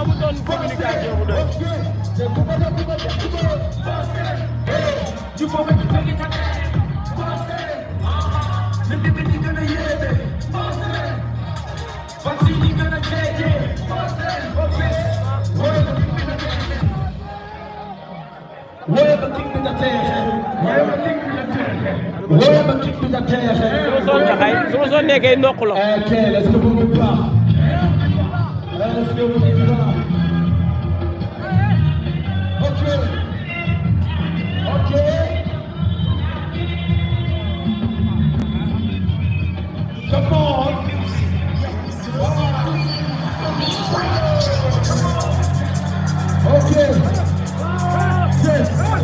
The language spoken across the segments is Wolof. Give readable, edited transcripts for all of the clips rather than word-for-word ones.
amutoon communication bu doy. su ma soon nekkee nokk la. Come on. Okay. Yes.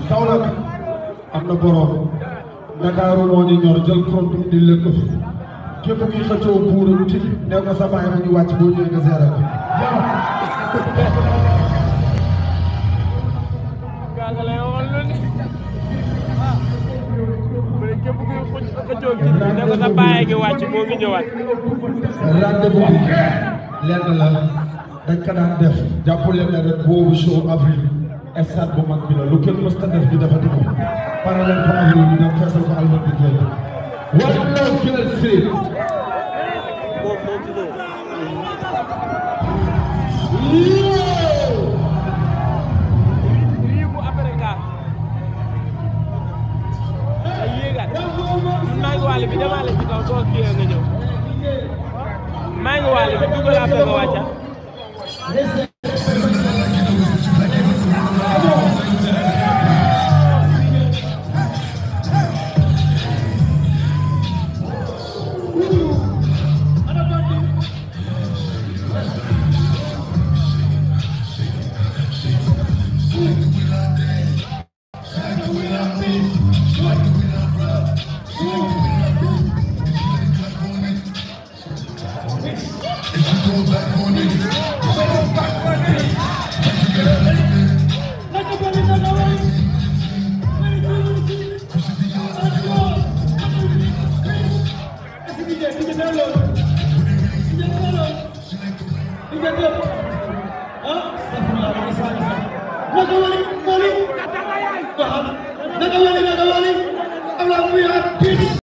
kaolack am na borom Dakar moo ñu ñor jël compte di leen ko fi képp kuy xëccoo buuru ci ne ko sa baay ma ñu wàcc boo ñëwee nga seere ko gaagale woon lu ni mu ne képp kuy xëccoo ci ne ko sa baay gi wàcc boo ngi ñëwaat. rendez-vous bi lenn la dañ ko daan def jàpp leen ne rek boobu show avril stade bu mag bi la lu kenn mës ta def di dafa diko pare leen ko avril bi dem feesal ko almat bi jël what love kills sleep lii bu après ka ay yéegaat maa ngi wàll bi demaale ci kaw soo kii nga ñëw maa ngi wàll bi dugal après nga wàcca